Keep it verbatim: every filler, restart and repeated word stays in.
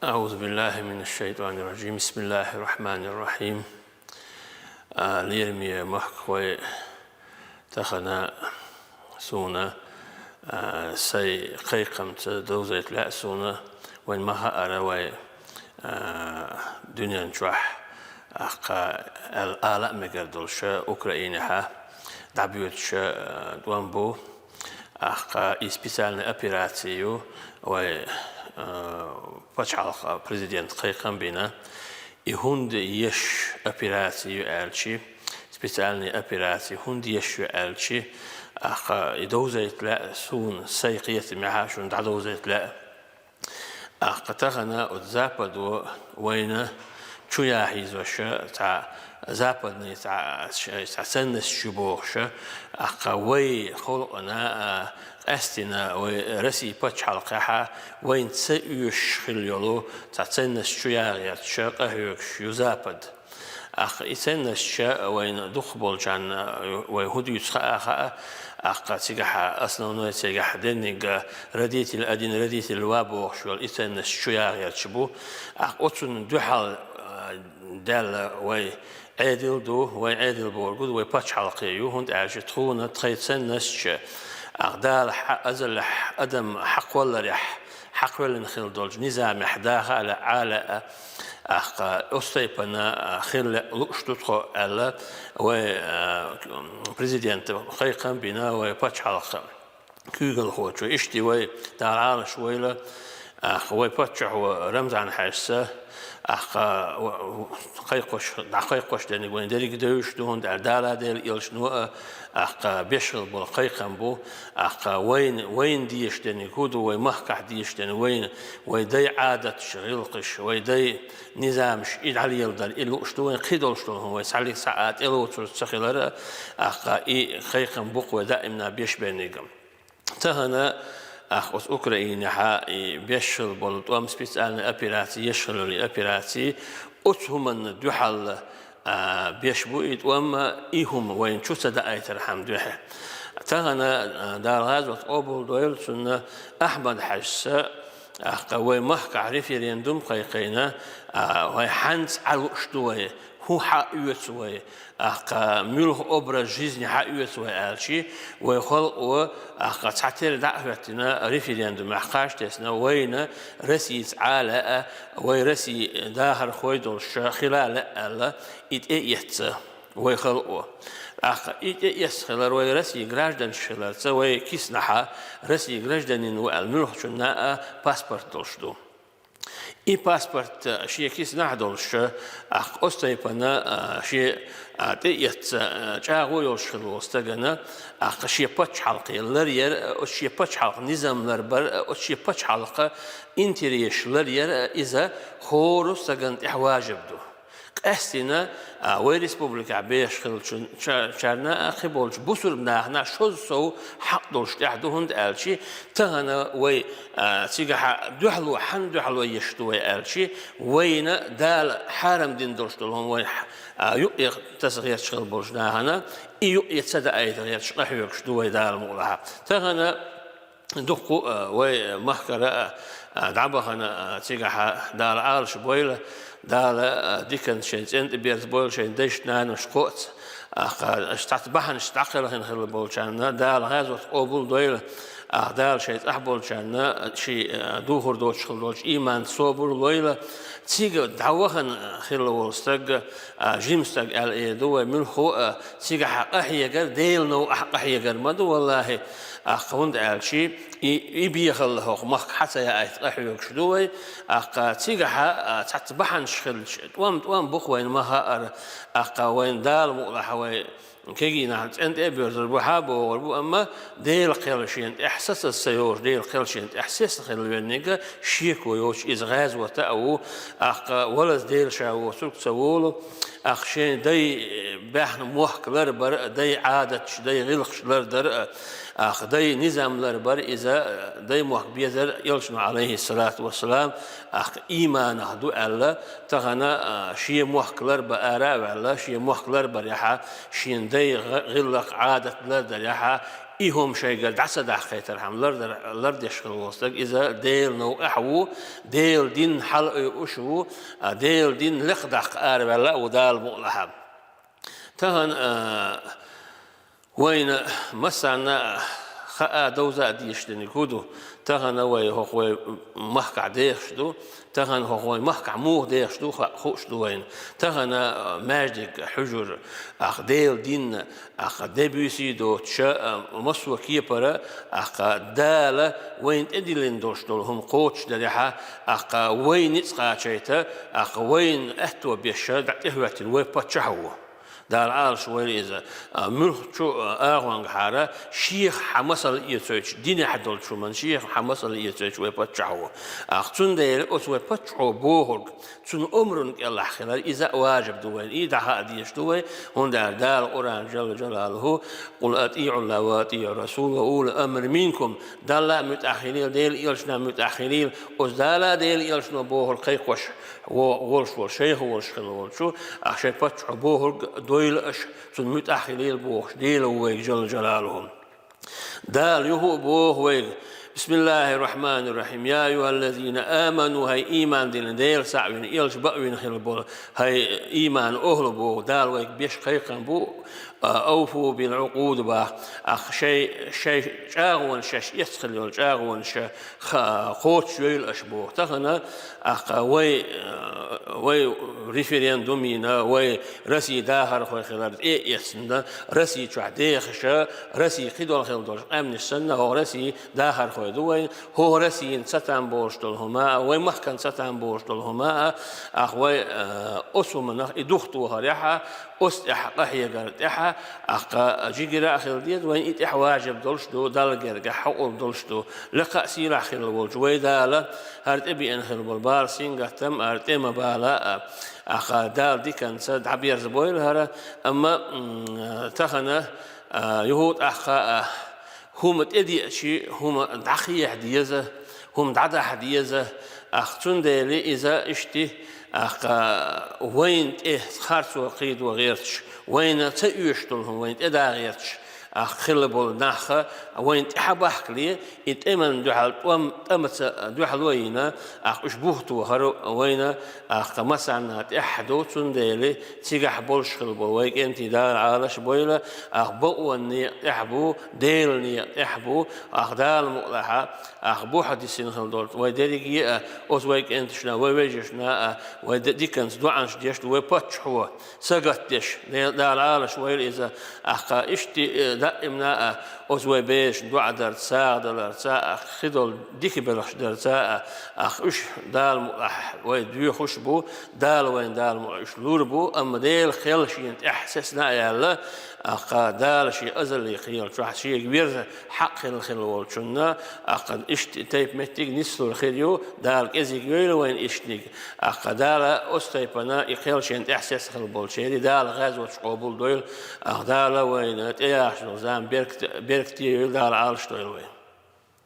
أعوذ بالله من الشيطان الرجيم. بسم الله الرحمن الرحيم. А, лераме махкахой, тахана суна, а, сай кхайкхамца довзайта лаьа суна, вайна ма хаъара вай, а, дуьнен чохь, ахкха ала а мегар долуш, Украинехьа дӀабоьдуш, а, тӀом бу. Ахкха и специальная операци ю, вай, а, пачхьалкх, президент кхайкхам бина. И хӀунда еш операци ю аьлчи, специальная операци хӀунда еш ю аьлчи, ахкха и довзайта лаьа суна, сай кхетамехьа шуна дӀадовзайта лаьа. Ахкха тахана оцу Западо вайна чу яхьийзош цхьа западный цхьа, цхьа ценность чу бохуш, ахкха вай халкъана, а, къаьстина вай Россия пачхьалкхехьа вайна ца оьшуш хилла йолу цхьа ценность чу ягӀерташ къахьоьгуш ю Запад. Ахкха и ценностьча вайна дукхахболчарна вай хӀун дуьйцу хаа хаьа, ахкха цигахьа основной цигахьа дерниг родитель один, родитель два бохуш йолу и ценность чу ягӀерташ бу. Ахкха оцунна дуьхьал, а, даьлла вай Ӏедал ду, вай Ӏедал бохург ду, вай пачхьалкх ю, хӀунда аьлча тхуна тхайн ценностьча, ахкха Дала хьа-, азалехь адам хьакхолларехь, хьакхоьллина хилла долчу низамехь даха а лаьа, Ӏа а лаьа, ахкха оцу тайпана, а, хила лууш ду тхо аьлла, вай, а, президента кхайкхам бина вай пачхьалкхан куьйгалхочо. Иштта вай Дала Ӏалаш войла, ахкха вай паччахьо Рамзан-Хьаьжас, ахкха ва-, ва-, кхайкхош, дӀакхайкхош дерниг вайн дерриг девзаш ду, хӀунда аьлча Дала Делан элчано а, ахкха беш хилла болу кхайкхам бу, ахкха вайна, вайна дезаш дерниг хӀун ду, вай махкахь дезаш дерниг, вайна, вай дай Ӏадаташ, гӀиллакхаш, вай дай низамаш, и дӀалеладар, и лууш ду вайн кхидолуш долу хӀума, вай цхьаллиг схьа а тӀелоцург ца хилар а, ахкха и кхайкхам бу-кх вай даимна беш берниг. Тахана, ахкха оцу Украинехьа и беш хилла болу тӀом, специальная операци, еш хилла йолу и операци, оцу хӀуманна дуьхьал, а, беш бу и тӀом, и хӀума вайна чу ца даийтархьама дуьхьа. Тахана, а, Дала гӀазот къобалдойла цунна, Ахьмад-Хьаьжас, ахкха вай махкахь референдум кхайкхийна, а, вай хьанца Ӏа лууш ду вай, хӀун хьаоьцу вай, ахкха муьлха образ жизни хьаоьцу вай аьлчи, вай халкъо, ахкха цхьатерра дӀа а хӀоьттина, референдумехь кхаж тесна, вайна Россица Ӏа а лаьа, вай Россия дахархой долуш хила а лаьа аьлла, и тӀеэцна вай халкъо. ТӀаккха и тӀеэцна хилар вай Россия гражданаш хиларца, вай киснахьа Россия гражданин ву аьлла муьлххачунна а паспорт долуш ду. И паспорт шен киснахь долуш, тӀаккха оцу тайпана, а, шен, а, тӀеэцна, а, чӀагӀо йолуш хилла волу стагана, тӀаккха шен пачхьалкхе ларъяр, а, оцу шен пачхьалкхан низам ларбар, а, оцу шен пачхьалкхан интересаш ларъяр, а, иза хӀора стагана тӀехь важиб ду. Къаьстина, а, вай республикехь бехаш хиллачу ча-, чарна а, кхиболчу бусурба нахана шозза сов хьакъ долуш тӀехь ду, хӀунда аьлчи тахана вай, а, цигахьа дуьхьало, хьанна дуьхьало еш ду вай аьлчи, вайна Дала хьарам дина долуш долу хӀума вай, а, юкъе таса гӀерташ хилла болчу нахана, и юкъе ца даийта гӀерташ къахьоьгуш ду вай Дала мукъалахьа. Тахана Дуккха а вай махкара а, а, дӀабахана, а, цигахьа Дала Ӏалаш бойла, Дала, а, диканца шайн цӀен тӀе берза бойла, шайн дайшна, наношна кхоаца, а, кха, аша цхьацца бахьанаш дӀакхелхина хилла болчарна Дала гӀазот къобал дойла, а, Дала шайн цӀахь болчарна ши, а, духур доцуш хилла долчу ийманца собар лойла, цига дӀавахана хилла волу стаг, а, жима стаг аьлла эр ду вай, муьлххо а, цигахьа къахьегар, Делан новкъахь къахьегар ма ду, валлахӀи, ахкха, хӀунда аьлчи, и, и бехалла хӀокху махка хьа ца яийта къахьоьгуш ду вай, ахкха, цигахьа, а, цхьацца бахьанаш хилча, тӀом, тӀом бу-кх вайна ма хаъара, ахкха, вайна Дала мукъалахь вай кегийнахь цӀен тӀе а боьрзур бу, хьа а богӀур бу, амма Делан кхел шена тӀехь сацаза ца йолуш, Делан кхел шена тӀехь сесна хилла верниг а шеко йоцуш иза гӀазота а ву, ахкха, валаза Дела ша воцург ца волу, ахкха, шен дай баьхна мохк ларбар а, дай Ӏадаташ, дай гӀиллакхаш лардар а, ахкха, дай низам ларбар иза, дай мохк безар а, элчано, Ӏалайхиссалату вассалам, ахкха, ийманах ду аьлла, тахана, а, шен мохк ларба ара а ваьлла, шен мохк ларбарехьа, шен дай гӀ-, гӀиллакх, Ӏадат лардарехьа, И хӀума шайгара дӀа ца дахкийтархьама лардар-, лардеш хила волу стаг, иза Делан новкъахь ву, Делан дин хьалаайъуш ву, а Делан дин лекхадаккха араваьлла а ву Дала мукъалахь. Тахана, а, вайна массарна а хаа, довза а дезаш дерг хӀун ду? Тахана вай хӀокху вай махкахь дехаш ду, тахана хӀокху вай махкахь муха дехаш ду, хаа хууш ду вайна. Тахана, а, маьждиг хьуьжар, ах, Делан дин, ах, де-буьйса доцуш, а, массо а кепара, ах, Дала вайна тӀедиллина долуш долу хӀума кхочушдарехь, ах, вай ницкъ кхачийта, ах, вайна аьтто беш, дӀа тӀехӀоьттина вай паччахь ву. Дала Ӏалаш войла иза. А, муьлххачу, а, агӀонгахьара шех хьан масал эцойтуш, динехь долчу хӀуманна шех хьан масал эцойтуш вай паччахь ву. Ах, цундела оцу вай паччахьо бохург, цуьнан омрун кӀелахь хилар, иза а важиб ду вайна. И дӀахаа дезаш ду вай, хӀунда аьлча Дала Къуръан, Джалла Джалалуху: «Къул атиӀуллаха ва атиӀур-расул ва улил амри минкум». Далла а муьтӀахь хилийла, Делан элчанна а муьтӀахь хилийла, оцу Дала а Делан элчано бохург кхайкхош во-, волуш волу, шайх волуш хилла волчу, ах, шайн паччахьо бохург дойла аша, цунна муьтӀахь хилийла бохуш, Дела ву вайга, Джалла Джалалуху. Дала юха а боху вайга: «Бисмиллахир-рахманир-рахим. Я айюхаллазина аману», хӀай ийман диллина, Дела цхьаъ вина, элча бакъвина хилла болу, хӀай ийман охӀла, боху, Дала вайга беш кхайкхам бу, а, «авфу бил-Ӏукъуд», бах, ах, шай, шай чӀагӀонаш, шаьш эцна хилла йолу чӀагӀонаш ха-, кхочушйойла аша, боху. Тахана, ах, вай, а, вай референдум йина, вай Россин дахархой хилар тӀе а эцна, Росси чохь дехаш, Росси кхидолу хилла долуш къаьмнаш санна, хӀокху Россин дахархой ду вайна, хӀокху Россина цатам болуш долу хӀума а, вай махкана цатам болуш долу хӀума а, ах, вай, а, оцу хӀуманах и духатохарехь а, оцу тӀехь къахьегар тӀехь а, ах, жигира а хила деза вайна, и тӀехь важиб долуш ду, Далла гергахь хьакъал долуш ду. Лекха а сийлахь хилла волчу вай Дала, хӀара тӀебеана хилла болу бала сингаттам а, хӀара тӀе ма бала а, ах, Дала диканца дӀаберзабойла хӀара, амма, м, тахана, а, юха а тӀаккха, а, хӀума тӀедеачи, хӀума дӀахеха деза, хӀума дӀадахьа деза, ах, цундела иза иштта, ах, вайна тӀе харцо кхийдо гӀерташ, вайна ца оьшуш долу хӀума вайна тӀе да гӀерташ, ах, хилла болу нах вайна тӀаьхьа бахкале, и тӀеман дуьхьал тӀом-, тӀамца дуьхьало а йина, ах, уьш бухатохар вайна, ах, массарна тӀехь ду, цундела цигахь болуш хилла болу вай кӀентий Дала Ӏалаш бойла, ах, бакъонан некъа тӀехь бу, Делан некъа тӀехь бу, ах, Дала мукъалахь, ах, бухьа дисина хилла долу вай дерриге а, оцу вай кӀенташна, вай вежаршна а, вай д-, диканца доӀанаш деш ду вай паччахьо, сагатдеш, Дала Ӏалаш войла иза, ах, иштта, э, даимна а, оцу вай берашна доӀа дарца, сагӀа даларца, ах, кхидолу дика белхаш дарца а, ах, уьш Дала мукъалахь вай доьхуш бу, Дала вайна Дала мукъалахь уьш лур бу, амма Делан хел шена тӀехь сецна а яьлла, ах, Дала шен азаллин кхел чохь шега верза хьакъ хилла хилла волчунна, ах, иштта тайпа меттиг нислур хир ю, Дала кӀезиг йойла вайна иштаниг. Ах, Дала оцу тайпана и кхел шена тӀехь сецна хилла болчерий Дала гӀазоташ къобалдойла, ах, Дала вайна тӀеяхча долу зама беркате, беркате йойла, Дала Ӏалаш дойла вайна.